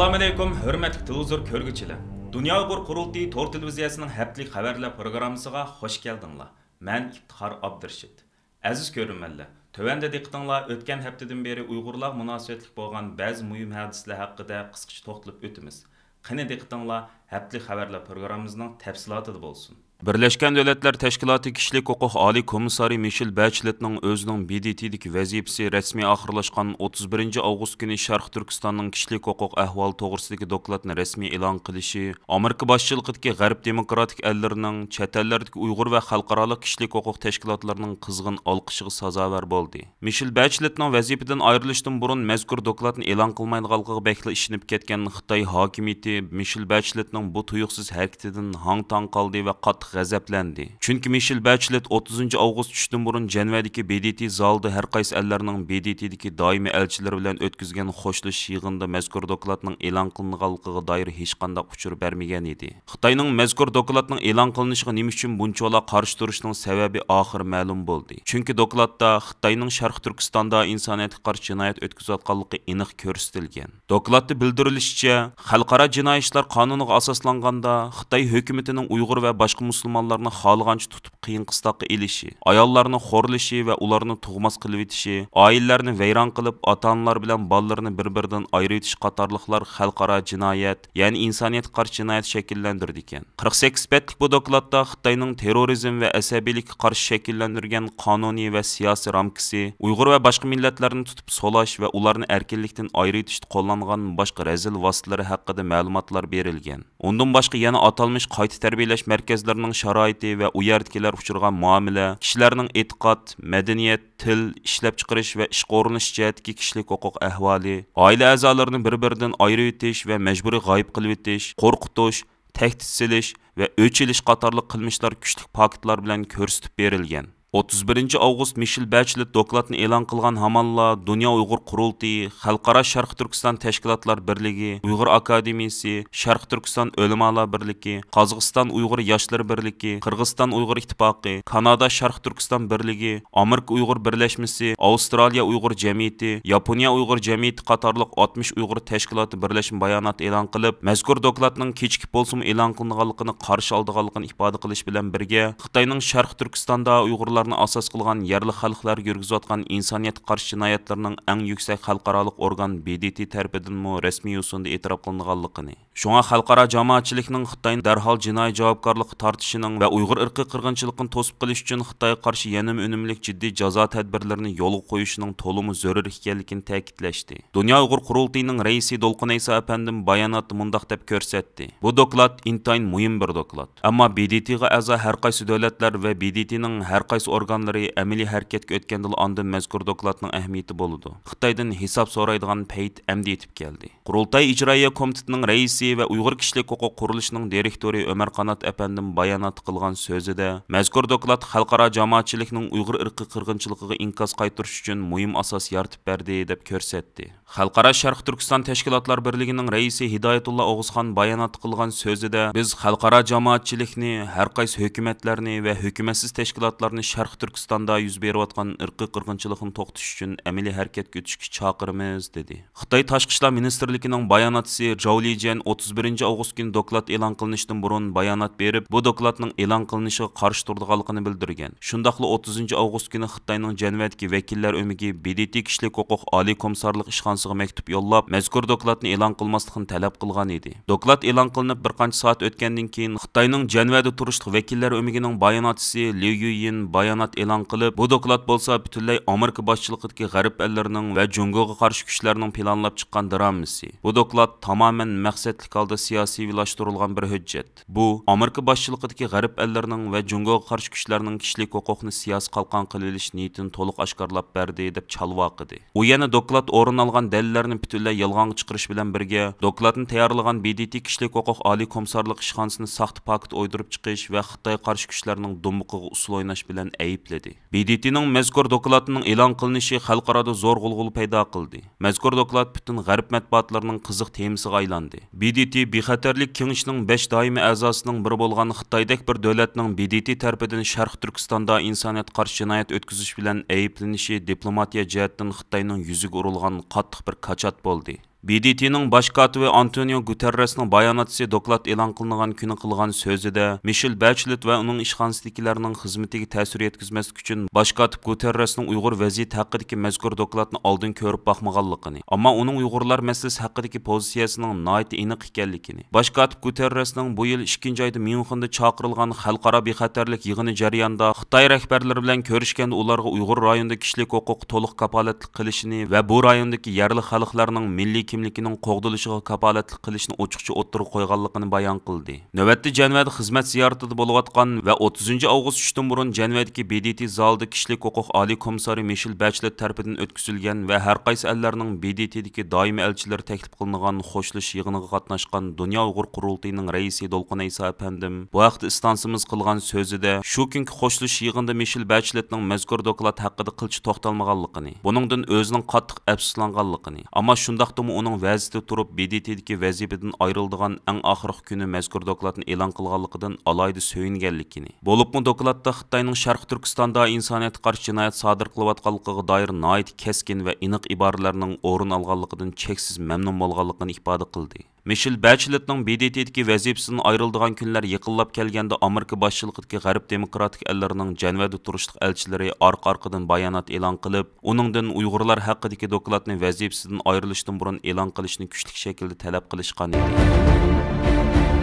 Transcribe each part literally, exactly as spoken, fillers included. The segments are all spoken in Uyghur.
ئەسسالامۇئەلەيكۇم، ھۆرمەتلىك تېلېۋىزور كۆرگۈچىلەر! دۇنيا ئۇيغۇر قۇرۇلتىيى تور تېلېۋىزىيەسىنىڭ ھەپتىلىك خەۋەرلەر پروگراممىسىغا خوش كەلدىڭلار. مەن ئىپتىخار ئابدۇرېشىت. ئەزىز كۆرۈرمەنلەر، تۆۋەندە دىققىتىڭلار ئۆتكەن ھەپتىدىن بېرى ئۇيغۇرلارغا مۇناسىۋەتلىك بولغان بەزى مۇھىم ھادىسىلەر ھەققىدە قىسقىچە توختىلىپ ئۆتىمىز. قېنى، دىققىتىڭلار ھەپتىلىك خەۋەرلەر پروگراممىمىزنىڭ تەپسىلاتىدا بولسۇن. بىرلەشكەن دۆلەتلەر تەشكىلاتى كىشىلىك ھوقۇق ئالىي كومىسسارى مىشېل بەچلېتنىڭ ئۆزىنىڭ ب د ت دىكى ۋەزىپىسى رەسمىي ئاخىرلاشقان ئوتتۇز بىرىنچى ئاۋغۇست كۈنى شەرقىي تۈركىستاننىڭ كىشىلىك ھوقۇق ئەھۋالى توغرىسىدىكى دوكلاتنى رەسمىي ئېلان قىلىشى ئامېرىكا باشچىلىقىدىكى غەرب دېموكراتىك ئەللىرىنىڭ، چەت ئەللەردىكى ئۇيغۇر ۋە خەلقئارالىق كىشىلىك ھوقۇق تەشكىلاتلىرىنىڭ قىزغىن ئالقىشىغا سازاۋەر بولدى. مىشېل بەچلېتنىڭ ۋەزىپىدىن ئايرىلىشتىن بۇرۇن مەزكۇر دوكلاتنى ئېلان قىلمايدىغانلىقىغا بەكلا ئىشىنىپ كەتكەن خىتاي ھاكىمىيىتى مىشېل بەچلېتنىڭ بۇ تۇيۇقسىز ھەرىكىتىدىن ھاڭ-تاڭ قالدى ۋە قاتتىق غەزەپلەندى. چۈنكى مىشېل بەچلېت ئوتتۇزىنچى ئاۋغۇست چۈشتىن بۇرۇن جەنۋەدىكى ب د ت زالىدا ھەر قايسى ئەللەرنىڭ ب د ت دىكى دائىمىي ئەلچىلىرى بىلەن ئۆتكۈزگەن خوشلىشىش يىغىنىدا مەزكۇر دوكلاتنىڭ ئېلان قىلىنغانلىقىغا دائىر ھېچقانداق ئۇچۇر بەرمىگەن ئىدى. خىتاينىڭ مەزكۇر دوكلاتنىڭ ئېلان قىلىنىشىغا نېمە ئۈچۈن بۇنچىۋالا قارشى تۇرۇشىنىڭ سەۋەبى ئاخىرى مەلۇم بولدى. چۈنكى دوكلاتتا خىتاينىڭ شەرقىي تۈركىستاندا ئىنسانىيەتكە قارشى جىنايەت ئۆتكۈزۈۋاتقانلىقى ئېنىق كۆرسىتىلگەن. دوكلاتتا بىلدۈرۈلۈشىچە، خەلقئارا جىنايى ئىشلار قانۇنىغا ئاساسلانغاندا، خىتاي ھۆكۈمىتىنىڭ ئۇيغۇر ۋە باشقا مۇسۇلمانلارنى خالىغانچە تۇتۇپ قىيىن قىستاققا ئېلىشى، ئاياللارنى خورلىشى ۋە ئۇلارنى تۇغماس قىلىۋېتىشى، ئائىلىلەرنى ۋەيران قىلىپ، ئاتا-ئانىلار بىلەن بالىلىرىنى بىر-بىرىدىن ئايرىۋېتىش قاتارلىقلار خەلقئارا جىنايەت، يەنى ئىنسانىيەتكە قارشى جىنايەت شەكىللەندۈرىدىكەن. قىرىق سەككىز بەتلىك بۇ دوكلاتتا خىتاينىڭ تېررورىزم ۋە ئەسەبىيلىككە قارشى شەكىللەندۈرگەن قانۇنىي ۋە سىياسىي رامكىسى، ئۇيغۇر ۋە باشقا مىللەتلەرنى تۇتۇپ سولاش ۋە ئۇلارنى ئەركىنلىكتىن ئايرىۋېتىشتا قوللانغان باشقا رەزىل ۋاسىتىلىرى ھەققىدە مەلۇماتلار بېرىلگەن. ئۇندىن باشقا يەنە ئاتالمىش قايتا تەربىيەلەش مەركەزلىرىنىڭ شارائىتى ۋە ئۇ يەردىكىلەر ئۇچرىغان مۇئامىلە، كىشىلەرنىڭ ئېتىقاد، مەدەنىيەت، تىل، ئىشلەپچىقىرىش ۋە ئىشقا ئورۇنلىشىش جەھەتتىكى كىشىلىك ھوقۇق ئەھۋالى، ئائىلە ئەزالىرىنى بىر-بىرىدىن ئايرىۋېتىش ۋە مەجبۇرىي غايىب قىلىۋېتىش، قورقۇتۇش، تەھدىت سېلىش ۋە ئۆچ ئېلىش قاتارلىق قىلمىشلار كۈچلۈك پاكىتلار بىلەن كۆرسىتىپ بېرىلگەن. ئوتتۇز بىرىنچى ئاۋغۇست مىشېل بەچلېت دوكلاتنى ئېلان قىلغان ھامانلا دۇنيا ئۇيغۇر قۇرۇلتىيى، خەلقئارا شەرقىي تۈركىستان تەشكىلاتلار بىرلىكى، ئۇيغۇر ئاكادېمىيىسى، شەرقىي تۈركىستان ئۆلىمالار بىرلىكى، قازاقىستان ئۇيغۇر ياشلىرى بىرلىكى، قىرغىزىستان ئۇيغۇر ئىتتىپاقى، كانادا شەرقىي تۈركىستان بىرلىكى، ئامېرىكا ئۇيغۇر بىرلەشمىسى، ئاۋسترالىيە ئۇيغۇر جەمئىيىتى، ياپونىيە ئۇيغۇر جەمئىيىتى قاتارلىق ئاتمىش ئۇيغۇر تەشكىلاتى بىرلەشمە بايانات ئېلان قىلىپ، مەزكۇر دوكلاتنىڭ كېچىكىپ بولسىمۇ ئېلان قىلىنغانلىقىنى قارشى ئالىدىغانلىقىنى ئىپادە قىلىش بىلەن بىرگە، خىتاينىڭ شەرقىي تۈركىستاندا ئۇيغۇرلارنى ئاساس قىلغان يەرلىك خەلقلەرگە يۈرگۈزۈۋاتقان ئىنسانىيەتكە قارشى جىنايەتلىرىنىڭ ئەڭ يۈكسەك خەلقئارالىق ئورگان ب د ت تەرىپىدىنمۇ رەسمىي يوسۇندا ئېتىراپ قىلىنغانلىقىنى، شۇڭا خەلقئارا جامائەتچىلىكنىڭ خىتاينى دەرھال جىنايى جاۋابكارلىققا تارتىشىنىڭ ۋە ئۇيغۇر ئىرقىي قىرغىنچىلىقىنى توسۇپ قېلىش ئۈچۈن خىتايغا قارشى يەنىمۇ ئۈنۈملۈك جىددىي جازا تەدبىرلىرىنى يولغا قويۇشىنىڭ تولىمۇ زۆرۈر ئىكەنلىكىنى تەكىتلەشتى. دۇنيا ئۇيغۇر قۇرۇلتىيىنىڭ رەئىسى دولقۇن ئەيسا ئەپەندىم باياناتتا مۇنداق دەپ كۆرسەتتى: بۇ دوكلات ئىنتايىن مۇھىم بىر دوكلات. ئەمما ب د ت غا ئەزا ھەر قايسى دۆلەتلەر ۋە ب د ت نىڭ ھەر قايسى ئورگانلىرى ئەمەلىي ھەرىكەتكە ئۆتكەندىلا ئاندىن مەزكۇر دوكلاتنىڭ ئەھمىيىتى بولىدۇ. خىتايدىن ھېساب سورايدىغان پەيت ئەمدى يېتىپ كەلدى. قۇرۇلتاي ئىجرائىيە كومىتېتىنىڭ رەئىسى ۋە ئۇيغۇر كىشىلىك ھوقۇق قۇرۇلۇشىنىڭ دىرېكتورى ئۆمەر قانات ئەپەندىم باياناتتا قىلغان سۆزىدە، مەزكۇر دوكلات خەلقئارا جامائەتچىلىكنىڭ ئۇيغۇر ئىرقىي قىرغىنچىلىقىغا ئىنكاس قايتۇرۇش ئۈچۈن مۇھىم ئاساس يارىتىپ بەردى، دەپ كۆرسەتتى. خەلقئارا شەرقىي تۈركىستان تەشكىلاتلار بىرلىكىنىڭ رەئىسى ھىدايەتۇللا ئوغۇزخان باياناتتا قىلغان سۆزىدە، بىز خەلقئارا جامائەتچىلىكنى، ھەر قايسى ھۆكۈمەتلەرنى ۋە ھۆكۈمەتسىز تەشكىلاتلارنى شەرقىي تۈركىستاندا يۈز بېرىۋاتقان ئىرقىي قىرغىنچىلىقنى توختىتىش ئۈچۈن ئەمەلىي ھەرىكەتكە ئۆتۈشكە چاقىرىمىز، دېدى. خىتاي تاشقى ئىشلار مىنىستىرلىكىنىڭ باياناتچىسى جاۋ لىجيەن ئوتتۇز بىرىنچى ئاۋغۇست كۈنى دوكلات ئېلان قىلىنىشتىن بۇرۇن بايانات بېرىپ، بۇ دوكلاتنىڭ ئېلان قىلىنىشىغا قارشى تۇرىدىغانلىقىنى بىلدۈرگەن. شۇنداقلا ئوتتۇزىنچى ئاۋغۇست كۈنى خىتاينىڭ جەنۋەدىكى ۋەكىللەر ئۆمىكى ب د ت كىشىلىك ھوقۇق ئالىي كومىسسارلىق ئىشخانىسىغا مەكتۇپ يوللاپ، مەزكۇر دوكلاتنى ئېلان قىلماسلىقنى تەلەپ قىلغان ئىدى. دوكلات ئېلان قىلىنىپ بىر قانچە سائەت ئۆتكەندىن كېيىن، خىتاينىڭ جەنۋەدە تۇرۇشلۇق ۋەكىللەر ئۆمىكىنىڭ باياناتچىسى ليۇ يۈيىن بايانات ئېلان قىلىپ، بۇ دوكلات بولسا پۈتۈنلەي ئامېرىكا باشچىلىقىدىكى غەرب ئەللىرىنىڭ ۋە جۇڭگوغا قارشى كۈچلەرنىڭ پىلانلاپ چىققان درامىسى. بۇ دوكلات تامامەن مەقسەتلىك ھالدا سىياسىيلاشتۇرۇلغان بىر ھۆججەت. بۇ، ئامېرىكا باشچىلىقىدىكى غەرب ئەللىرىنىڭ ۋە جۇڭگوغا قارشى كۈچلەرنىڭ كىشىلىك ھوقۇقنى سىياسىي قالقان قىلىۋېلىش نىيىتىنى تولۇق ئاشكارىلاپ بەردى، دەپ چالۋاقىدى. ئۇ يەنە دوكلات ئورۇن ئالغان دەلىللەرنى پۈتۈنلەي يالغانغا چىقىرىش بىلەن بىرگە، دوكلاتنى تەييارلىغان ب د ت كىشىلىك ھوقۇق ئالىي كومىسسارلىق ئىشخانىسىنى ساختا پاكىت ئويدۇرۇپ چىقىش ۋە خىتايغا قارشى كۈچلەرنىڭ دۇمبىقىغا ئۇسسۇل ئويناش بىلەن ئەيىبلىدى. ب د ت نىڭ مەزكۇر دوكلاتىنىڭ ئېلان قىلىنىشى خەلقئارادا زور غۇلغۇلا پەيدا قىلدى. مەزكۇر دوكلات پۈتۈن غەرب مەتبۇئاتلىرىنىڭ قىزىق تېمىسىغا ئايلاندى. ب د ت بىخەتەرلىك كېڭىشىنىڭ بەش دائىمىي ئەزاسىنىڭ بىرى بولغان خىتايدەك بىر دۆلەتنىڭ ب د ت تەرىپىدىن شەرقىي تۈركىستاندا ئىنسانىيەتكە قارشى جىنايەت ئۆتكۈزۈش بىلەن ئەيىبلىنىشى دىپلوماتىيە جەھەتتىن خىتاينىڭ يۈزىگە ئۇرۇلغان قاتتىق بىر كاچات بولدى. ب د ت نىڭ باش كاتىپى ئانتونىيو گۇتېررېسنىڭ باياناتچىسى دوكلات ئېلان قىلىنغان كۈنى قىلغان سۆزىدە، مىشېل بەچلېت ۋە ئۇنىڭ ئىشخانىسىدىكىلەرنىڭ خىزمىتىگە تەسىر يەتكۈزمەسلىك ئۈچۈن، باش كاتىپ گۇتېررېسنىڭ ئۇيغۇر ۋەزىيىتى ھەققىدىكى مەزكۇر دوكلاتنى ئالدىن كۆرۈپ باقمىغانلىقىنى، ئەمما ئۇنىڭ ئۇيغۇرلار مەسىلىسى ھەققىدىكى پوزىتسىيەسىنىڭ ناھايىتى ئېنىق ئىكەنلىكىنى، باش كاتىپ گۇتېررېسنىڭ بۇ يىل ئىككىنچى ئايدا ميۇنخېندا چاقىرىلغان خەلقئارا بىخەتەرلىك يىغىنى جەريانىدا خىتاي رەھبەرلىرى بىلەن كۆرۈشكەندە ئۇلارغا ئۇيغۇر رايونىدا كىشىلىك ھوقۇققا تولۇق كاپالەتلىك قىلىشنى ۋە بۇ رايوندىكى يەرلىك خەلقلەرنىڭ مىللىي كىملىكىنىڭ قوغدىلىشىغا كاپالەتلىك قىلىشنى ئوچۇقچە ئوتتۇرىغا قويغانلىقىنى بايان قىلدى. نۆۋەتتە جەنۋەدە خىزمەت زىيارىتىدە بولۇۋاتقان ۋە ئوتتۇزىنچى ئاۋغۇست چۈشتىن بۇرۇن جەنۋەدىكى ب د ت زالىدا كىشىلىك ھوقۇق ئالىي كومىسسارى مىشېل بەچلېت تەرىپىدىن ئۆتكۈزۈلگەن ۋە ھەر قايسى ئەللەرنىڭ ب د ت دىكى دائىمىي ئەلچىلىرى تەكلىپ قىلىنغان خوشلىشىش يىغىنىغا قاتناشقان دۇنيا ئۇيغۇر قۇرۇلتىيىنىڭ رەئىسى دولقۇن ئەيسا ئەپەندىم بۇ ھەقتە ئىستانسىمىز قىلغان سۆزىدە، شۇ كۈنكى خوشلىشىش يىغىنىدا مىشېل بەچلېتنىڭ مەزكۇر دوكلات ھەققىدە قىلچە توختالمىغانلىقىنى، بۇنىڭدىن ئۆزىنىڭ قاتتىق ئەپسۇسلانغانلىقىنى، ئەمما شۇنداقتىمۇ ئۇنىڭ ۋەزىپىدە تۇرۇپ ب د ت دىكى ۋەزىپىدىن ئايرىلىدىغان ئەڭ ئاخىرقى كۈنى مەزكۇر دوكلاتنى ئېلان قىلغانلىقىدىن ئالاھىدە سۆيۈنگەنلىكىنى، بولۇپمۇ دوكلاتتا خىتاينىڭ شەرقىي تۈركىستاندا ئىنسانىيەتكە قارشى جىنايەت سادىر قىلىۋاتقانلىقىغا دائىر ناھايىتى كەسكىن ۋە ئېنىق ئىبارىلەرنىڭ ئورۇن ئالغانلىقىدىن چەكسىز مەمنۇن بولغانلىقىنى ئىپادە قىلدى. مىشېل بەچلېتنىڭ ب د ت دىكى ۋەزىپىسىدىن ئايرىلىدىغان كۈنلەر يېقىنلاپ كەلگەندە، ئامېرىكا باشچىلىقىدىكى غەرب دېموكراتىك ئەللىرىنىڭ جەنۋەدە تۇرۇشلۇق ئەلچىلىرى ئارقا-ئارقىدىن بايانات ئېلان قىلىپ، ئۇنىڭدىن ئۇيغۇرلار ھەققىدىكى دوكلاتنى ۋەزىپىسىدىن ئايرىلىشتىن بۇرۇن ئېلان قىلىشنى كۈچلۈك شەكىلدە تەلەپ قىلىشقان ئىدى.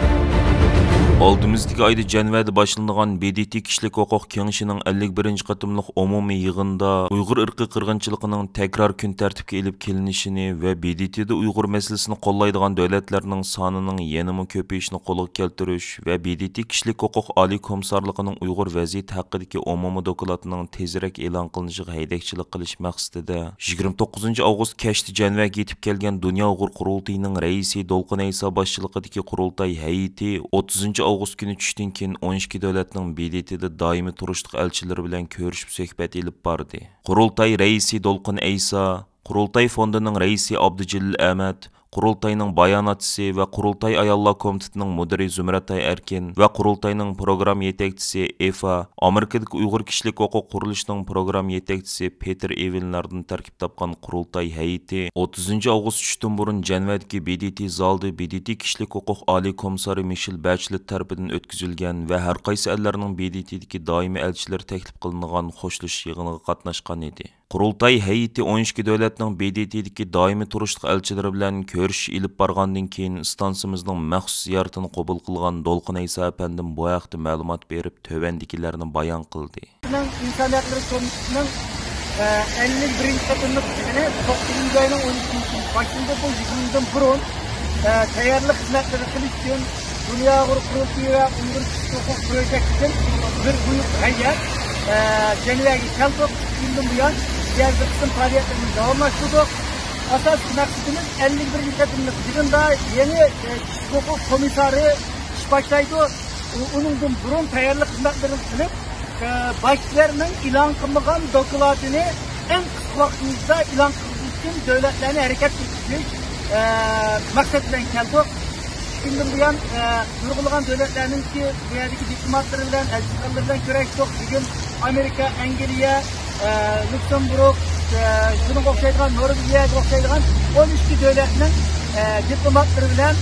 ئالدىمىزدىكى ئايدا جەنۋەدە باشلىنىدىغان ب د ت كىشىلىك ھوقۇق كېڭىشىنىڭ ئەللىك بىرىنچى قېتىملىق ئومۇمىي يىغىنىدا ئۇيغۇر ئىرقىي قىرغىنچىلىقىنىڭ تەكرار كۈن تەرتىپكە ئېلىپ كېلىنىشىنى ۋە ب د ت دە ئۇيغۇر مەسىلىسىنى قوللايدىغان دۆلەتلەرنىڭ سانىنىڭ يەنىمۇ كۆپىيىشىنى قولغا كەلتۈرۈش ۋە ب د ت كىشىلىك ھوقۇق ئالىي كومىسسارلىقىنىڭ ئۇيغۇر ۋەزىيىتى ھەققىدىكى ئومۇمىي دوكلاتىنىڭ تېزرەك ئېلان قىلىنىشىغا ھەيدەكچىلىك قىلىش مەقسىتىدە، يىگىرمە توققۇزىنچى ئاۋغۇست كەچتە جەنۋەگە يېتىپ كەلگەن دۇنيا ئۇيغۇر قۇرۇلتىيىنىڭ رەئىسى دولقۇن ئەيسا باشچىلىقىدىكى قۇرۇلتاي ھەيئىتى ئوتتۇزىنچى ئاۋغۇست كۈنى چۈشتىن كېيىن ئون ئىككى دۆلەتنىڭ ب د ت دە دائىمىي تۇرۇشلۇق ئەلچىلىرى بىلەن كۆرۈشۈپ سۆھبەت ئېلىپ باردى. قۇرۇلتاي رەئىسى دولقۇن ئەيسا، قۇرۇلتاي فوندىنىڭ رەئىسى ئابدۇجېلىل ئەمەت، قۇرۇلتاينىڭ باياناتچىسى ۋە قۇرۇلتاي ئاياللار كومىتېتىنىڭ مۇدىرى زۇمرەتئاي ئەركىن ۋە قۇرۇلتاينىڭ پروگرامما يېتەكچىسى ئېفا، ئامېرىكىدىكى ئۇيغۇر كىشىلىك ھوقۇق قۇرۇلۇشىنىڭ پروگرامما يېتەكچىسى پېتېر ئېۋېنلاردىن تەركىب تاپقان قۇرۇلتاي ھەيئىتى ئوتتۇزىنچى ئاۋغۇست چۈشتىن بۇرۇن جەنۋەدىكى ب د ت زالىدا ب د ت كىشىلىك ھوقۇق ئالىي كومىسسارى مىشېل بەچلېت تەرىپىدىن ئۆتكۈزۈلگەن ۋە ھەر قايسى ئەللەرنىڭ ب د ت دىكى دائىمىي ئەلچىلىرى تەكلىپ قىلىنغان خوشلىشىش يىغىنىغا قاتناشقان ئىدى. قۇرۇلتاي ھەيئىتى ئون ئىككى دۆلەتنىڭ ب د ت دىكى دائىمىي تۇرۇشلۇق ئەلچىلىرى بىلەن كۆرۈشۈش ئېلىپ بارغاندىن كېيىن، ئىستانسىمىزنىڭ مەخسۇس زىيارىتىنى قوبۇل قىلغان دولقۇن ئەيسا ئەپەندىم بۇ ھەقتە مەلۇمات بېرىپ، تۆۋەندىكىلەرنى بايان قىلدى. ئىنسان ھەقلىرى كومىتېتىنىڭ، ئە، ئەللىك بىرىنچى قېتىملىق يىغىنى توققۇزىنچى ئاينىڭ ئون ئىككىنچى كۈنى باشلىنىدۇ. بۇ يىغىندىن بۇرۇن، ئە، تەييارلىق خىزمەتلىرى قىلىش ئۈچۈن دۇنيا ئۇيغۇر قۇرۇلتىيى ۋە ئۇيغۇر كىشىلىك ھوقۇق پروژېكتىدىن بىر گۇرۇپ ھەيئەت، ئە، جەنۋەگە كەلدۇق. ئىككى كۈندىن بۇيان بۇ يەردە بىر قىسىم پائالىيەتلىرىمىزنى داۋاملاشتۇردۇق. ئاساسلىق مەقسىتىمىز ئەللىك بىرىنچى قېتىملىق يىغىندا يېڭى، ئە، كىشىلىك ھوقۇق كومىسسارى ئىش باشلايدۇ. ئۇ-، ئۇنىڭدىن بۇرۇن تەييارلىق خىزمەتلىرىنى قىلىپ، ئە، باشلىرىنىڭ ئېلان قىلمىغان دوكلاتىنى ئەڭ قىسقا ۋاقتىمىزدا ئېلان قىلدۇرۇش ئۈچۈن دۆلەتلەرنى ھەرىكەتكە كىرگۈزۈش، ئە، مەقسەت بىلەن كەلدۇق. ئىككى كۈندىن بۇيان، ئە، نۇرغۇنلىغان دۆلەتلەرنىڭكى بۇ يەردىكى دىپلوماتلىرى بىلەن، ئەلچىخانىلىرى بىلەن كۆرۈشتۇق. بۈگۈن ئامېرىكا، ئەنگلىيە، ئە، لۇكسېمبۇرگ، ئە، شۇنىڭغا ئوخشايدىغان، نورۋېگىيەگە ئوخشايدىغان ئون ئىككى دۆلەتنىڭ، ئە، دىپلوماتلىرى بىلەن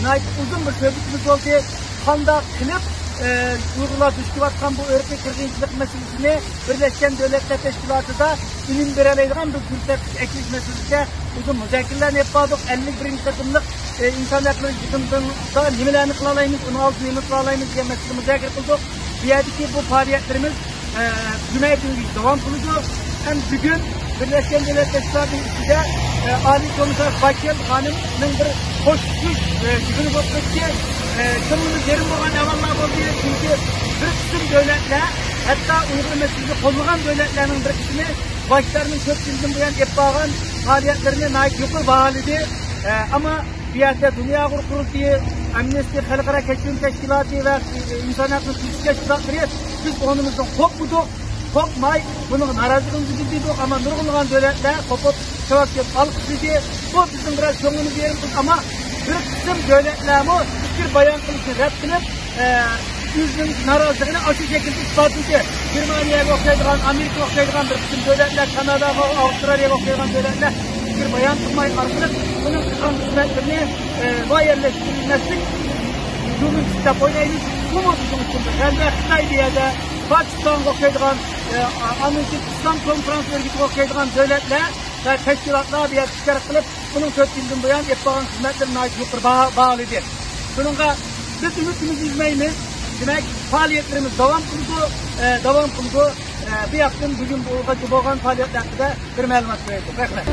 ناھايىتى ئۇزۇن بىر سۆھبىتىمىز بولدى. قانداق قىلىپ، ئە، ئۇيغۇرلار دۇچ كېلىۋاتقان بۇ ئىرقىي قىرغىنچىلىق مەسىلىسىنى بىرلەشكەن دۆلەتلەر تەشكىلاتىدا ئۈنۈم بېرەلەيدىغان بىر كۈن تەرتىپكە ئەكىرىش مەسىلىسىدە ئۇزۇن مۇزاكىرىلەرنى ئېلىپ باردۇق. ئەللىك بىرىنچى قېتىملىق، ئە، ئىنسان ھەقلىرى يىغىنىدا نېمىلەرنى قىلالايمىز، ئۇنىڭ ئالدىدا نېمە قىلالايمىز دېگەن مەسىلىنى مۇزاكىرە قىلدۇق. بۇ يەردىكى بۇ پائالىيەتلىرىمىز، ئە، جۈمە كۈنگىچە داۋام قىلىدۇ. ھەم بۈگۈن بىرلەشكەن دۆلەتلەر تەشكىلاتىنىڭ ئىچىدە، ئە، ئالىي كومىسسار باكىل خانىمنىڭ بىر خوش چۈش، ئە، يىغىنى بولۇپ ئۆتتى. ئە، كۆڭلىمىز يېرىم بولغان ئەھۋاللار بولدى. چۈنكى بىر قىسىم دۆلەتلەر، ھەتتا ئۇيغۇر مەسىلىسىنى قوللىغان دۆلەتلەرنىڭ بىر قىسمى باشلىرىنىڭ كۆپ يىلدىن بۇيان ئېلىپ بارغان پائالىيەتلىرىنى ناھايىتى يۇقىرى باھالىدى. ئە، ئەمما بۇ يەردە دۇنيا ئۇيغۇر قۇرۇلتىيى، ئەمنىستى، خەلقئارا كەچۈرۈم تەشكىلاتى ۋە، ئە، ئىنسان ھەقلىرى تۈزىتىش تەشكىلاتلىرى بىز ئورنىمىزدىن قوپمىدۇق. قوپماي، بۇنىڭغا نارازىلىقىمىزنى بىلدۈردۇق، ئەمما نۇرغۇنلىغان دۆلەتلەر قوپۇپ، چاۋاك چېلىپ ئالقىشلىدى. بۇ بىزنىڭ بىراز كۆڭلىمىزگە يېرىم قىلدى، ئەمما بىر قىسىم دۆلەتلەرمۇ پىكىر بايان قىلىشنى رەت قىلىپ، ئە، ئۆزىنىڭ نارازىلىقىنى ئاشۇ شەكىلدە ئىپادىلىدى. گېرمانىيەگە ئوخشايدىغان، ئامېرىكىغا ئوخشايدىغان بىر قىسىم دۆلەتلەر، كاناداغا، ئاۋسترالىيەگە ئوخشايدىغان دۆلەتلەر بايان قىلماي ئارقىلىق ئۇنىڭ قىلغان خىزمەتلىرىنى، ئە، مۇئەييەنلەشتۈرمەسلىك جۇملىسى دەپ ئويلايمىز. بۇمۇ بىزنىڭ ئۈچۈن بىر غەلىبە. خىتاي بۇ يەردە پاكىستانغا ئوخشايدىغان، ئە، ئامېرىكا ئىسلام كونفرانس ئۆرگىتىگە ئوخشايدىغان دۆلەتلەر ۋە تەشكىلاتلار بۇ يەردە ئىشتىراك قىلىپ، ئۇنىڭ تۆت يىلدىن بۇيان ئېلىپ بارغان خىزمەتلىرىنى ناھايىتى يۇقىرى باھا-، باھالىدى. شۇنىڭغا بىز ئۈمىدىمىزنى ئۈزمەيمىز. دېمەك، پائالىيەتلىرىمىز داۋام قىلىدۇ، ئە، داۋام قىلىدۇ. ئە، بۇ ياقتىن بۈگۈن بولغان، بولغان پائالىيەتلەر ھەققىدە بىر مەلۇمات بېرەيلى. رەھمەت.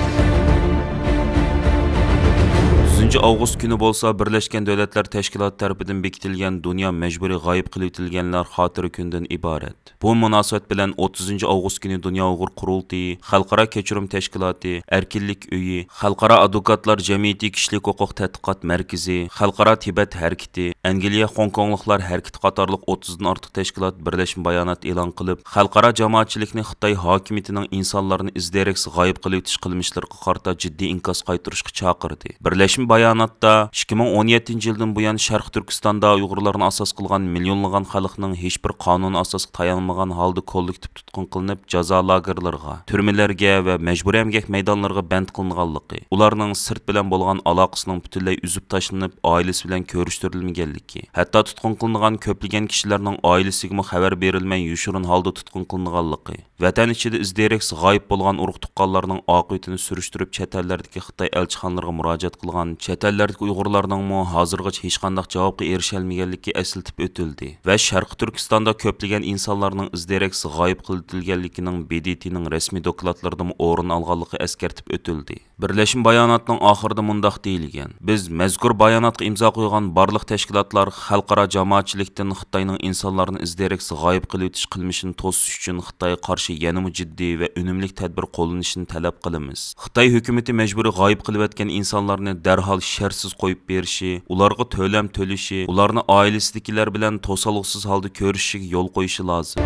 ئوتتۇزىنچى ئاۋغۇست كۈنى بولسا بىرلەشكەن دۆلەتلەر تەشكىلاتى تەرىپىدىن بېكىتىلگەن دۇنيا مەجبۇرىي غايىب قىلىۋېتىلگەنلەر خاتىرە كۈنىدىن ئىبارەت. بۇ مۇناسىۋەت بىلەن ئوتتۇزىنچى ئاۋغۇست كۈنى دۇنيا ئۇيغۇر قۇرۇلتىيى، خەلقئارا كەچۈرۈم تەشكىلاتى، ئەركىنلىك ئۆيى، خەلقئارا ئادۋوكاتلار جەمئىيىتى كىشىلىك ھوقۇق تەتقىقات مەركىزى، خەلقئارا تىبەت ھەرىكىتى، ئەنگلىيە خوڭكوڭلۇقلار ھەرىكىتى قاتارلىق ئوتتۇزدىن ئارتۇق تەشكىلات بىرلەشمە بايانات ئېلان قىلىپ، خەلقئارا جامائەتچىلىكنى خىتاي ھاكىمىيىتىنىڭ ئىنسانلارنى ئىز-دېرەكسىز غايىب قىلىۋېتىش قىلمىشلىرىغا قارىتا جىددىي ئىنكاس قايتۇرۇشقا چاقىردى. بىرلەشمە باياناتتا ئىككى مىڭ ئون يەتتىنچى يىلدىن بۇيان شەرقىي تۈركىستاندا ئۇيغۇرلارنى ئاساس قىلغان مىليونلىغان خەلقنىڭ ھېچبىر قانۇن ئاساسىغا تايانمىغان ھالدا كوللېكتىپ تۇتقۇن قىلىنىپ، جازا لاگېرلىرىغا، تۈرمىلەرگە ۋە مەجبۇرىي ئەمگەك مەيدانلىرىغا بەند قىلىنغانلىقى، ئۇلارنىڭ سىرت بىلەن بولغان ئالاقىسىنىڭ پۈتۈنلەي ئۈزۈپ تاشلىنىپ، ئائىلىسى بىلەن كۆرۈشتۈرۈلمىگەنلىكى، ھەتتا تۇتقۇن قىلىنغان كۆپلىگەن كىشىلەرنىڭ ئائىلىسىگىمۇ خەۋەر بېرىلمەي يوشۇرۇن ھالدا تۇتقۇن قىلىنغانلىقى، ۋەتەن ئىچىدە ئىز-دېرەكسىز غايىب بولغان ئۇرۇق-تۇغقانلارنىڭ ئاقىۋىتىنى سۈرۈشتۈرۈپ، چەت ئەللەردىكى خىتاي ئەلچىخانىلىرىغا مۇراجىئەت قىلغان چەت ئەللەردىكى ئۇيغۇرلارنىڭمۇ ھازىرغىچە ھېچقانداق جاۋابقا ئېرىشەلمىگەنلىكى ئەسلىتىپ ئۆتۈلدى ۋە شەرقىي تۈركىستاندا كۆپلىگەن ئىنسانلارنىڭ ئىز-دېرەكسىز غايىب قىلىۋېتىلگەنلىكىنىڭ ب د ت نىڭ رەسمىي دوكلاتلىرىدىمۇ ئورۇن ئالغانلىقى ئەسكەرتىپ ئۆتۈلدى. بىرلەشمە باياناتنىڭ ئاخىرىدا مۇنداق دېيىلگەن: بىز مەزكۇر باياناتقا ئىمزا قويغان بارلىق تەشكىلاتلار خەلقئارا جامائەتچىلىكتىن خىتاينىڭ ئىنسانلارنى ئىز-دېرەكسىز غايىب قىلىۋېتىش قىلمىشىنى توسۇش ئۈچۈن خىتايغا قارشى يەنىمۇ جىددىي ۋە ئۈنۈملۈك تەدبىر قوللىنىشىنى تەلەپ قىلىمىز. خىتاي ھۆكۈمىتى مەجبۇرىي غايىب قىلىۋەتكەن ئىنسانلارنى دەرھال شەرتسىز قويۇپ بېرىشى، ئۇلارغا تۆلەم تۆلىشى، ئۇلارنى ئائىلىسىدىكىلەر بىلەن توسالغۇسىز ھالدا كۆرۈشۈشىگە يول قويۇشى لازىم.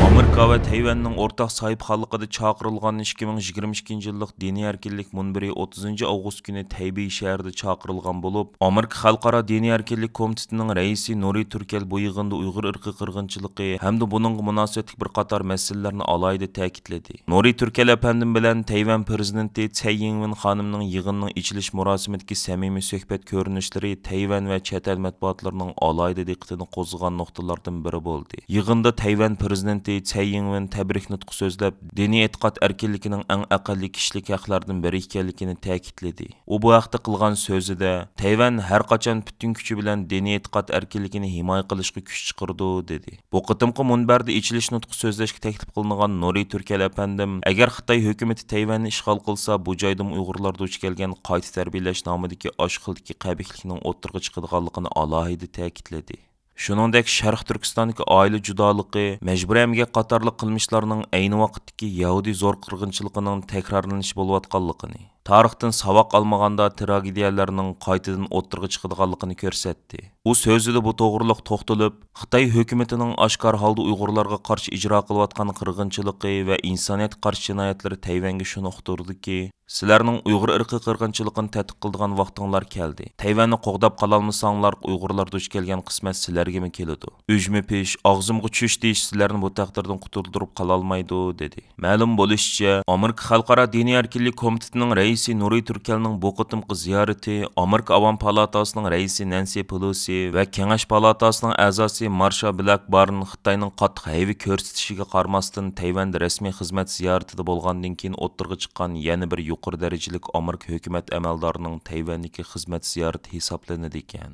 ئامېرىكا ۋە تەيۋەننىڭ ئورتاق ساھىبخانلىقىدا چاقىرىلغان ئىككى مىڭ يىگىرمە ئىككىنچى يىللىق دىنىي ئەركىنلىك مۇنبىرى ئوتتۇزىنچى ئاۋغۇست كۈنى تەيبېي شەھىرىدە چاقىرىلغان بولۇپ، ئامېرىكا خەلقئارا دىنىي ئەركىنلىك كومىتېتىنىڭ رەئىسى نۇرى تۈركەل بۇ يىغىندا ئۇيغۇر ئىرقىي قىرغىنچىلىقى ھەمدە بۇنىڭغا مۇناسىۋەتلىك بىر قاتار مەسىلىلەرنى ئالاھىدە تەكىتلىدى. نۇرى تۈركەل ئەپەندىم بىلەن تەيۋەن پىرېزىدېنتى سەي يىڭۋېن خانىمنىڭ يىغىننىڭ ئېچىلىش مۇراسىمىدىكى سەمىمىي سۆھبەت كۆرۈنۈشلىرى تەيۋەن ۋە چەت ئەل مەتبۇئاتلىرىنىڭ ئالاھىدە دىققىتىنى قوزغىغان نۇقتىلاردىن بىرى بولدى. يىغىندا تەيۋەن پىرېزىدېنتى سەي يىڭۋېن تەبرىك نۇتقى سۆزلەپ، دىنىي ئېتىقاد ئەركىنلىكىنىڭ ئەڭ ئەقەللىي كىشىلىك ھەقلەردىن بىرى ئىكەنلىكىنى تەكىتلىدى. ئۇ بۇ ھەقتە قىلغان سۆزىدە، تەيۋەن ھەر قاچان پۈتۈن كۈچى بىلەن دىنىي ئېتىقاد ئەركىنلىكىنى ھىمايە قىلىشقا كۈچ چىقىرىدۇ، دېدى. بۇ قېتىمقى مۇنبەردە ئېچىلىش نۇتقى سۆزلەشكە تەكلىپ قىلىنغان نۇرى تۈركەل ئەپەندىم، ئەگەر خىتاي ھۆكۈمىتى تەيۋەننى ئىشغال قىلسا، بۇ جايدىمۇ ئۇيغۇرلاردا دۇچ كەلگەن قايتا تەربىيەلەش نامىدىكى ئاشۇ خىلدىكى قەبىھلىكنىڭ ئوتتۇرىغا چىقىدىغانلىقىنى ئالاھىدە تەكىتلىدى. شۇنىڭدەك شەرقىي تۈركىستاندىكى ئائىلە جۇدالىقى، مەجبۇرىي ئەمگەك قاتارلىق قىلمىشلارنىڭ ئەينى ۋاقىتتىكى يەھۇدىي زور قىرغىنچىلىقىنىڭ تەكرارلىنىشى بولۇۋاتقانلىقىنى، تارىختىن ساۋاق ئالمىغاندا تراگېدىيەلەرنىڭ قايتىدىن ئوتتۇرىغا چىقىدىغانلىقىنى كۆرسەتتى. ئۇ سۆزىدە بۇ توغرىلىق توختىلىپ، خىتاي ھۆكۈمىتىنىڭ ئاشكارا ھالدا ئۇيغۇرلارغا قارشى ئىجرا قىلىۋاتقان قىرغىنچىلىقى ۋە ئىنسانىيەتكە قارشى جىنايەتلىرى تەيۋەنگە شۇنى ئۇقتۇردىكى، سىلەرنىڭ ئۇيغۇر ئىرقىي قىرغىنچىلىقىنى تەتقىق قىلىدىغان ۋاقتىڭلار كەلدى. تەيۋەننى قوغداپ قالالمىساڭلار، ئۇيغۇرلار دۇچ كەلگەن قىسمەت سىلەرگىمۇ كېلىدۇ. ئۈجمە پىش، ئاغزىمغا چۈش دېيىش سىلەرنى بۇ تەقدىردىن قۇتۇلدۇرۇپ قالالمايدۇ، دېدى. مەلۇم بولۇشىچە، ئامېرىكا خەلقئارا دىنىي ئەركىنلىك كومىتېتىنىڭ رەئىسى نۇرى تۈركەلنىڭ بۇ قېتىمقى زىيارىتى ئامېرىكا ئاۋام پالاتاسىنىڭ رەئىسى نەنسى پېلوسى ۋە كېڭەش پالاتاسىنىڭ ئەزاسى مارشا بلاكبارن خىتاينىڭ قاتتىق ھەيۋە كۆرسىتىشىگە قارىماستىن، تەيۋەندە رەسمىي خىزمەت زىيارىتىدە بولغاندىن كېيىن ئوتتۇرىغا چىققان يەنە بىر يۇقىرى دەرىجىلىك ئامېرىكا ھۆكۈمەت ئەمەلدارىنىڭ تەيۋەندىكى خىزمەت زىيارىتى ھېسابلىنىدىكەن.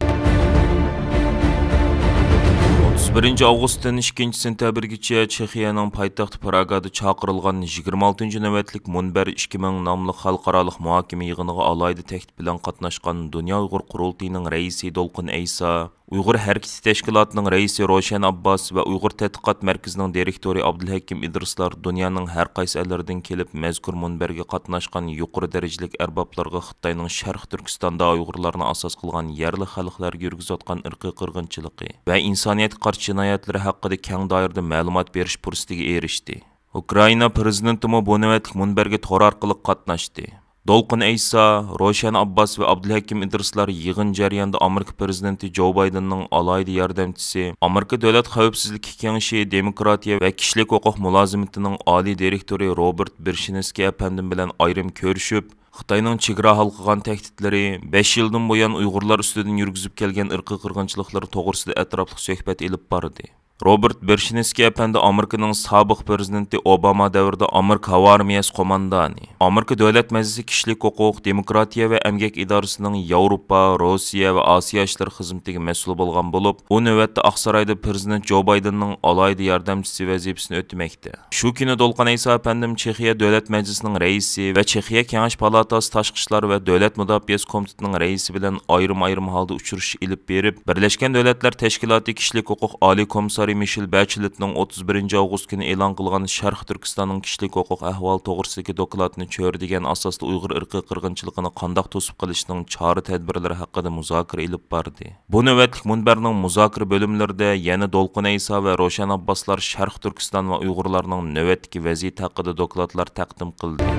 ئوتتۇز بىرىنچى ئاۋغۇستتىن ئىككىنچى سېنتەبىرگىچە چېخىيەنىڭ پايتەختى پراگادا چاقىرىلغان يىگىرمە ئالتىنچى نۆۋەتلىك مۇنبەر ئىككى مىڭ ناملىق خەلقئارالىق مۇھاكىمە يىغىنىغا ئالاھىدە تەكلىپ بىلەن قاتناشقان دۇنيا ئۇيغۇر قۇرۇلتىيىنىڭ رەئىسى دولقۇن ئەيسا، ئۇيغۇر ھەرىكىتى تەشكىلاتىنىڭ رەئىسى روشەن ئابباس ۋە ئۇيغۇر تەتقىقات مەركىزىنىڭ دىرېكتورى ئابدۇلھەكىم ئىدرىسلار دۇنيانىڭ ھەر قايسى ئەللىرىدىن كېلىپ، مەزكۇر مۇنبەرگە قاتناشقان يۇقىرى دەرىجىلىك ئەربابلارغا خىتاينىڭ شەرقىي تۈركىستاندا ئۇيغۇرلارنى ئاساس قىلغان يەرلىك خەلقلەرگە يۈرگۈزۈۋاتقان ئىرقىي قىرغىنچىلىقى ۋە ئىنسانىيەتكە قارشى جىنايەتلىرى ھەققىدە كەڭ دائىرىدە مەلۇمات بېرىش پۇرسىتىگە ئېرىشتى. ئۇكرائىنا پىرېزىدېنتىمۇ بۇ نۆۋەتلىك مۇنبەرگە تور ئارقىلىق قاتناشتى. دولقۇن ئەيسا، روشەن ئابباس ۋە ئابدۇلھەكىم ئىدرىسلار يىغىن جەريانىدا ئامېرىكا پىرېزىدېنتى جو بايدېننىڭ ئالاھىدە ياردەمچىسى، ئامېرىكا دۆلەت خەۋپسىزلىك كېڭىشى دېموكراتىيە ۋە كىشىلىك ھوقۇق مۇلازىمىتىنىڭ ئالىي دىرېكتورى روبېرت بېرشىنسكىي ئەپەندىم بىلەن ئايرىم كۆرۈشۈپ، خىتاينىڭ چېگرا ھالقىغان تەھدىتلىرى، بەش يىلدىن بۇيان ئۇيغۇرلار ئۈستىدىن يۈرگۈزۈپ كەلگەن ئىرقىي قىرغىنچىلىقلىرى توغرىسىدا ئەتراپلىق سۆھبەت ئېلىپ باردى. روبېرت بېرشىنسكىي ئەپەندى ئامېرىكىنىڭ سابىق پىرېزىدېنتى ئوباما دەۋرىدە ئامېرىكا ھاۋا ئارمىيەسى قوماندانى، ئامېرىكا دۆلەت مەجلىسى كىشىلىك ھوقۇق، دېموكراتىيە ۋە ئەمگەك ئىدارىسىنىڭ ياۋروپا، روسىيە ۋە ئاسىيا ئىشلىرى خىزمىتىگە مەسئۇل بولغان بولۇپ، ئۇ نۆۋەتتە ئاقسارايدا پىرېزىدېنت جو بايدېننىڭ ئالاھىدە ياردەمچىسى ۋەزىپىسىنى ئۆتىمەكتە. شۇ كۈنى دولقۇن ئەيسا ئەپەندىم چېخىيە دۆلەت مەجلىسىنىڭ رەئىسى ۋە چېخىيە كېڭەش پالاتاسى تاشقى ئىشلار ۋە دۆلەت مۇداپىئەسى كومىتېتىنىڭ رەئىسى بىلەن ئايرىم-ئايرىم ھالدا ئۇچرىشىش ئېلىپ بېرىپ، بىرلەشكەن دۆلەتلەر تەشكىلاتى كىشىلىك ھوقۇق ئالىي كومىسسارى مىشېل بەچېلېتنىڭ ئوتتۇز بىرىنچى ئاۋغۇست كۈنى ئېلان قىلغان شەرقىي تۈركىستاننىڭ كىشىلىك ھوقۇق ئەھۋالى توغرىسىدىكى دوكلاتىنى چۆرىدىگەن ئاساستا ئۇيغۇر ئىرقىي قىرغىنچىلىقىنى قانداق توسۇپ قېلىشنىڭ چارە-تەدبىرلىرى ھەققىدە مۇزاكىرە ئېلىپ باردى. بۇ نۆۋەتلىك مۇنبەرنىڭ مۇزاكىرە بۆلۈملىرىدە يەنە دولقۇن ئەيسا ۋە روشەن ئابباسلار شەرقىي تۈركىستان ۋە ئۇيغۇرلارنىڭ نۆۋەتتىكى ۋەزىيىتى ھەققىدە دوكلاتلار تەقدىم قىلدى.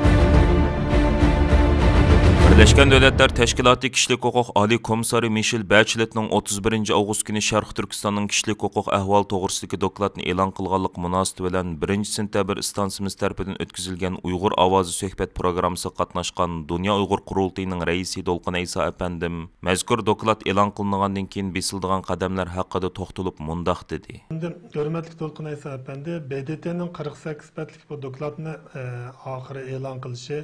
بىرلەشكەن دۆلەتلەر تەشكىلاتى كىشىلىك ھوقۇق ئالىي كومىسسارى مىشېل بەچېلېتنىڭ ئوتتۇز بىرىنچى ئاۋغۇست كۈنى شەرقىي تۈركىستاننىڭ كىشىلىك ھوقۇق ئەھۋالى توغرىسىدىكى دوكلاتنى ئېلان قىلغانلىقى مۇناسىۋىتى بىلەن بىرىنچى سېنتەبىر ئىستانسىمىز تەرىپىدىن ئۆتكۈزۈلگەن ئۇيغۇر ئاۋازى سۆھبەت پروگراممىسىغا قاتناشقان دۇنيا ئۇيغۇر قۇرۇلتىيىنىڭ رەئىسى دولقۇن ئەيسا ئەپەندىم، مەزكۇر دوكلات ئېلان قىلىنغاندىن كېيىن بېسىلىدىغان قەدەملەر ھەققىدە توختىلىپ مۇنداق دېدى. ئەمدى ھۆرمەتلىك دولقۇن ئەيسا ئەپەندى، ب د ت نىڭ قىرىق سەككىز بەتلىك بۇ دوكلاتنى، ئە، ئاخىرى ئېلان قىلىشى،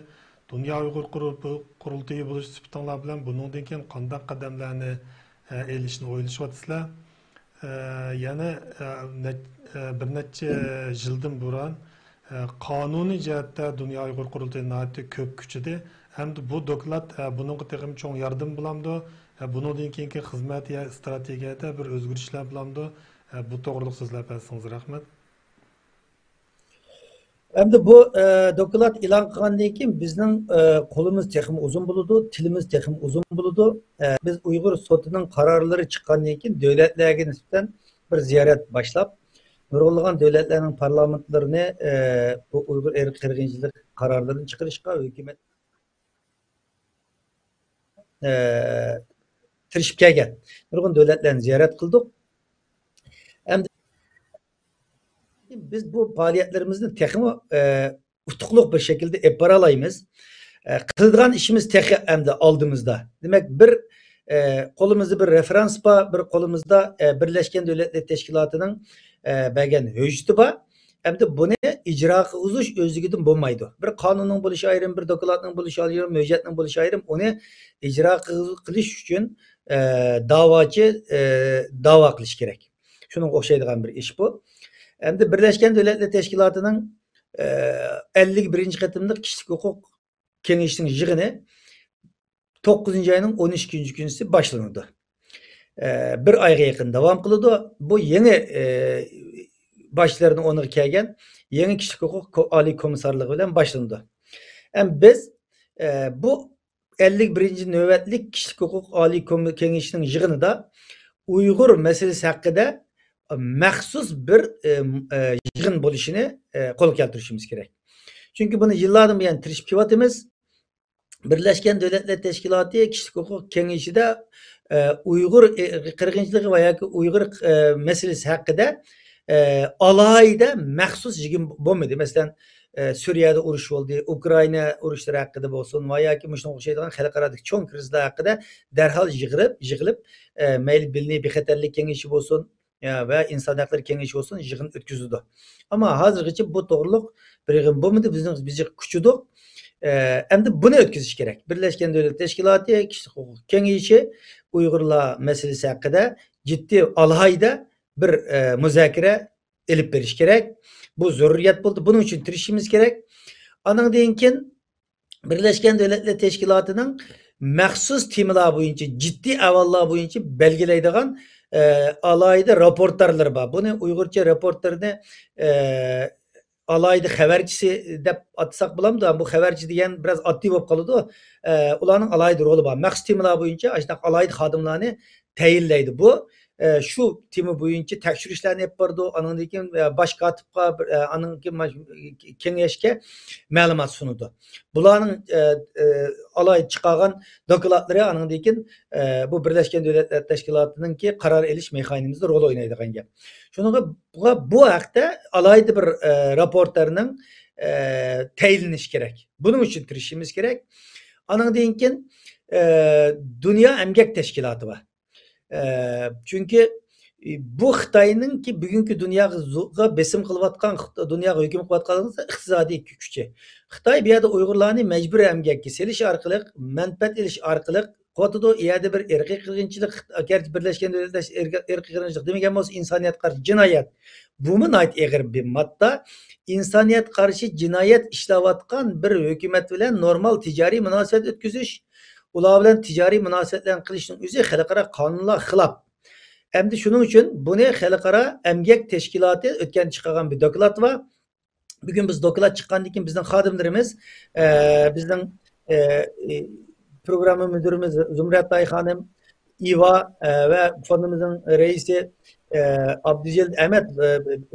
دۇنيا ئۇيغۇر قۇرۇ-، قۇرۇلتىيى بولۇش سۈپىتىڭلار بىلەن بۇنىڭدىن كېيىن قانداق قەدەملەرنى، ئە، ئېلىشنى ئويلىشىۋاتىسىلەر؟ ئە، يەنە، ئە، نەچ-، ئە، بىر نەچچە يىلدىن بۇرۇن، ئە، قانۇنىي جەھەتتە دۇنيا ئۇيغۇر قۇرۇلتىيى ناھايىتى كۆپ كۈچىدى. ئەمدى بۇ دوكلات، ئە، بۇنىڭغا تېخىمۇ چوڭ ياردىمى بولامدۇ؟ ئە، بۇنىڭدىن كېيىنكى خىزمەت يا ئىستراتېگىيەدە بىر ئۆزگىرىشلەر بولامدۇ؟ ئە، بۇ توغرىلىق سۆزلەپ بەرسىڭىز رەھمەت. ئەمدى بۇ، ئە، دوكلات ئېلان قىلغاندىن كېيىن بىزنىڭ، ئە، قولىمىز تېخىمۇ ئۇزۇن بولىدۇ، تىلىمىز تېخىمۇ ئۇزۇن بولىدۇ. ئە، بىز ئۇيغۇر سوتىنىڭ قارارلىرى چىققاندىن كېيىن دۆلەتلەرگە نىسبەتەن بىر زىيارەت باشلاپ، نۇرغۇنلىغان دۆلەتلەرنىڭ پارلامېنتلىرىنى، ئە، بۇ ئۇيغۇر ئىرقىي قىرغىنچىلىق قارارلىرىنى چىقىرىشقا ھۆكۈمەت ئە، تىرىشىپ كەلگەن نۇرغۇن دۆلەتلەرنى زىيارەت قىلدۇق. ئەمدى بىز بۇ پائالىيەتلىرىمىزنى تېخىمۇ، ئە، ئۇتۇقلۇق بىر شەكىلدە ئېلىپ بارالايمىز. ئە، قىلىدىغان ئىشىمىز تېخى ئەمدى ئالدىمىزدا. دېمەك، بىر، ئە، قولىمىزدا بىر رېفېرانس بار، بىر قولىمىزدا، ئە، بىرلەشكەن دۆلەتلەر تەشكىلاتىنىڭ، ئە، بەرگەن ھۆججىتى بار. ئەمدى بۇنى ئىجرا قىلغۇزۇش ئۆزلۈكىدىن بولمايدۇ. بىر قانۇننىڭ بولۇشى ئايرىم، بىر دوكلاتنىڭ بولۇشى ئايرىم، ھۆججەتنىڭ بولۇشى ئايرىم. ئۇنى ئىجرا قىل-، قىلىش ئۈچۈن، ئە، داۋاچى، ئە، داۋا قىلىش كېرەك. شۇنىڭغا ئوخشايدىغان بىر ئىش بۇ. ئەمدى بىرلەشكەن دۆلەتلەر تەشكىلاتىنىڭ، ئە، ئەللىك بىرىنچى قېتىملىق كىشىلىك ھوقۇق كېڭىشىنىڭ يىغىنى توققۇزىنچى ئاينىڭ ئون ئىككىنچى كۈنى باشلىنىدۇ. ئە، بىر ئايغا يېقىن داۋام قىلىدۇ. بۇ يېڭى، ئە، باشلىرىنىڭ ئورنىغا كەلگەن يېڭى كىشىلىك ھوقۇق كو-، ئالىي كومىسسارلىقى بىلەن باشلىنىدۇ. ئەمما بىز، ئە، بۇ ئەللىك بىرىنچى نۆۋەتلىك كىشىلىك ھوقۇق ئالىي كوم-، كېڭىشىنىڭ يىغىنىدا ئۇيغۇر مەسىلىسى ھەققىدە مەخسۇس بىر، ئە، ئە، يىغىن بولۇشىنى، ئە، قولغا كەلتۈرۈشىمىز كېرەك. چۈنكى بۇنى يىللاردىن بۇيان تىرىشىپ كېلىۋاتىمىز. بىرلەشكەن دۆلەتلەر تەشكىلاتى كىشىلىك ھوقۇق كېڭىشىدە، ئە، ئۇيغۇر، ئە، قىرغىنچىلىقى ۋە ياكى ئۇيغۇر، ئە، مەسىلىسى ھەققىدە، ئە، ئالاھىدە مەخسۇس يىغىن بولمىدى. مەسىلەن، ئە، سۈرىيەدە ئۇرۇش بولدى، ئۇكرائىنا ئۇرۇشلىرى ھەققىدە بولسۇن ۋە ياكى مۇشۇنىڭغا ئوخشايدىغان خەلقئارادىكى چوڭ كىرىزىسلار ھەققىدە دەرھال يىغىلىپ، يىغىلىپ، ئە، مەيلى مىللىي بىخەتەرلىك كېڭىشى بولسۇن، ئە، ۋە ئىنسان ھەقلىرى كېڭىشى بولسۇن، يىغىن ئۆتكۈزىدۇ. ئەمما ھازىرغىچە بۇ توغرىلىق بىر يىغىن بولمىدى. بىزنىڭ، بىز يىغ-، كۈچىدۇق. ئە، ئەمدى بۇنى ئۆتكۈزۈش كېرەك. بىرلەشكەن دۆلەتلەر تەشكىلاتى، كىشىلىك ھوقۇق كېڭىشى ئۇيغۇرلار مەسىلىسى ھەققىدە جىددىي، ئالاھىدە بىر، ئە، مۇزاكىرە ئېلىپ بېرىش كېرەك. بۇ زۆرۈرىيەت بولدى. بۇنىڭ ئۈچۈن تىرىشىشىمىز كېرەك. ئانىڭدىن كېيىن بىرلەشكەن دۆلەتلەر تەشكىلاتىنىڭ مەخسۇس تېمىلار بويىچە، جىددىي ئەھۋاللار بويىچە بەلگىلەيدىغان، ئە، ئالاھىدە راپورتارلىرى بار. بۇنى ئۇيغۇرچە راپورتارنى، ئە، ئالاھىدە خەۋەرچىسى دەپ ئاتىساق بولامدۇ؟ بۇ خەۋەرچى دېگەن بىراز ئاددىي بولۇپ قالىدۇ. ئە، ئۇلارنىڭ ئالاھىدە رولى بار. مەخسۇس تېمىلار بويىچە ئاشۇنداق ئالاھىدە خادىملارنى تەيىنلەيدۇ. بۇ، ئە، شۇ تېما بويىچە تەكشۈرۈشلەرنى ئېلىپ بارىدۇ. ئانىڭدىن كېيىن، ئە، باش كاتىپقا بىر، ئە، ئانىڭدىن كېيىن ماش-، كېڭەشكە مەلۇمات سۇنىدۇ. بۇلارنىڭ، ئە، ئە، ئالاھىدە چىقارغان دوكلاتلىرى ئانىڭدىن كېيىن، ئە، بۇ بىرلەشكەن دۆلەتلەر تەشكىلاتىنىڭكى قارار ئېلىش مېخانىزمىدا رول ئوينايدىغان گەپ. شۇنىڭغا بۇ، بۇ ھەقتە ئالاھىدە بىر، ئە، راپورتېرنىڭ، ئە، تەيىنلىنىشى كېرەك. بۇنىڭ ئۈچۈن تىرىشىشىمىز كېرەك. ئانىڭدىن كېيىن، ئە، دۇنيا ئەمگەك تەشكىلاتى بار. ئە، چۈنكى، ئى، بۇ خىتاينىڭكى بۈگۈنكى دۇنياغا زو-، غا بېسىم قىلىۋاتقان، خىت-، دۇنياغا ھۆكۈم قىلىۋاتقان ئىقتىسادىي كۈچى. خىتاي بۇ يەردە ئۇيغۇرلارنى مەجبۇرىي ئەمگەككە سېلىش ئارقىلىق، مەنپەئەت ئېلىش ئارقىلىق قىلىۋاتىدۇ. ئۇ يەردە بىر ئىرقىي قىرغىنچىلىق، گەرچە بىرلەشكەن دۆلەتلەر ئىرقىي، ئىرقىي قىرغىنچىلىق دېمىگەن بولسا، ئىنسانىيەتكە قارشى جىنايەت. بۇمۇ ناھايىتى ئېغىر بىر ماددا. ئىنسانىيەتكە قارشى جىنايەت ئىشلەۋاتقان بىر ھۆكۈمەت بىلەن نورمال تىجارىي مۇناسىۋەت ئۆتكۈزۈش، ئۇلار بىلەن تىجارىي مۇناسىۋەتلەرنى قىلىشنىڭ ئۆزى خەلقئارا قانۇنلارغا خىلاپ. ئەمدى شۇنىڭ ئۈچۈن بۇنى خەلقئارا ئەمگەك تەشكىلاتى ئۆتكەن چىقارغان بىر دوكلات بار. بۈگۈن بىز دوكلات چىققاندىن كېيىن بىزنىڭ خادىملىرىمىز، ئە، بىزنىڭ، ئە، ئى، پروگرامما مۇدىرىمىز زۇمرەت ئاي خانىم، ئىۋا، ئە، ۋە فوندىمىزنىڭ رەئىسى، ئە، ئابدۇجېلىل ئەمەت، ئە،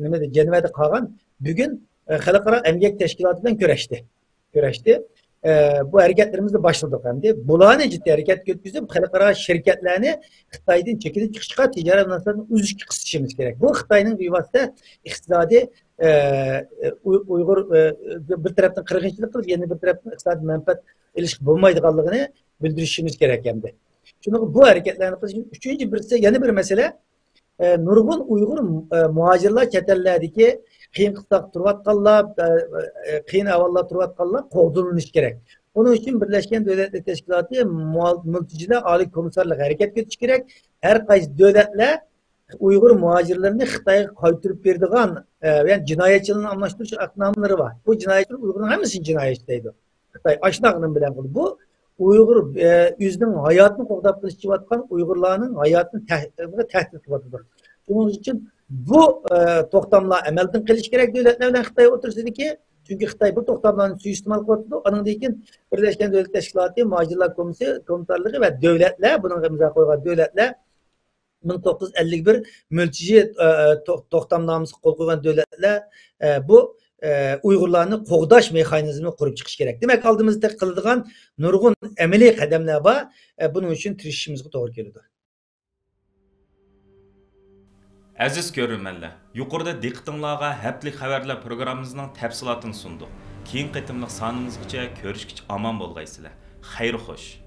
نېمىدە، جەنۋەدە قالغان. بۈگۈن، ئە، خەلقئارا ئەمگەك تەشكىلاتى بىلەن كۆرۈشتى. كۆرۈشتى. ئە، بۇ ھەرىكەتلىرىمىزنى باشلىدۇق ئەمدى. بۇلارنى جىددىي ھەرىكەتكە ئۆتكۈزۈپ، خەلقئارا شىركەتلەرنى خىتايدىن چېكىنىپ چىقىشقا، تىجارەت مۇناسىۋەتنى ئۈزۈشكە قىستىشىمىز كېرەك. بۇ خىتاينىڭ بىۋاسىتە ئىقتىسادىي، ئە، ئۇي-، ئۇيغۇر، ئە، بىر تەرەپتىن قىرغىنچىلىق قىلىپ، يەنە بىر تەرەپتىن ئىقتىسادىي مەنپەئەت ئېلىشقا بولمايدىغانلىقىنى بىلدۈرۈشىمىز كېرەك ئەمدى. شۇنىڭغا بۇ ھەرىكەتلەرنى قىلىش ئۈچىنچى بىرسى، يەنە بىر مەسىلە، ئە، نۇرغۇن ئۇيغۇر، ئە، مۇھاجىرلار چەت ئەللەردىكى قىيىن قىستاقتا تۇرۇۋاتقانلار، ئە، ئە، قىيىن ئەھۋالدا تۇرۇۋاتقانلار قوغدىلىنىشى كېرەك. بۇنىڭ ئۈچۈن بىرلەشكەن دۆلەتلەر تەشكىلاتى مۇ-، مۇلتىجىلەر ئالىي كومىسسارلىقى ھەرىكەتكە ئۆتۈشى كېرەك. ھەر قايسى دۆلەتلەر ئۇيغۇر مۇھاجىرلىرىنى خىتايغا قايتۇرۇپ بېرىدىغان، ئە، يەنى جىنايەتچىلەرنى ئالماشتۇرۇش ئەھدىنامىلىرى بار. بۇ جىنايەتچىلەر ئۇيغۇرنىڭ ھەممىسىنى جىنايەتچى دەيدۇ. خىتاي ئاشۇنداق نېمە بىلەن قىلدى. بۇ ئۇيغۇر، ئە، ئۆزىنىڭ ھاياتىنى قوغداپ قېلىشىۋاتقان ئۇيغۇرلارنىڭ ھاياتىنى تەھ-، تەھدىت قىلىۋاتىدۇ. شۇنىڭ ئۈچۈن بۇ، ئە، توختاملار ئەمەلدىن قېلىشى كېرەك دۆلەتلەر بىلەن خىتاي ئوتتۇرىسىدىكى. چۈنكى خىتاي بۇ توختاملارنى سۇيىئىستېمال قىلىۋاتىدۇ. ئانىڭدىن كېيىن بىرلەشكەن دۆلەتلەر تەشكىلاتى، مۇھاجىرلار كومىسسىيە-، كومىسسارلىقى ۋە دۆلەتلەر، بۇنىڭغا ئىمزا قويغان دۆلەتلەر مىڭ توققۇز يۈز ئەللىك بىر مۆلچىجى، ئە، ئە، تو-، توختامنامىسىغا قول قويغان دۆلەتلەر، ئە، بۇ، ئە، ئۇيغۇرلارنى قوغداش مېخانىزمىنى قۇرۇپ چىقىشى كېرەك. دېمەك، ئالدىمىزدا قىلىدىغان نۇرغۇن ئەمەلىي قەدەملەر بار. ئە، بۇنىڭ ئۈچۈن تىرىشىشىمىزغا توغرا كېلىدۇ. ئەزىز كۆرۈرمەنلەر، يۇقىرىدا دىققىتىڭلارغا ھەپتىلىك خەۋەرلەر پروگراممىمىزنىڭ تەپسىلاتىنى سۇندۇق. كېيىنكى قېتىملىق سانىمىزغىچە كۆرۈشكىچە ئامان بولغايسىلەر. خەير خوش.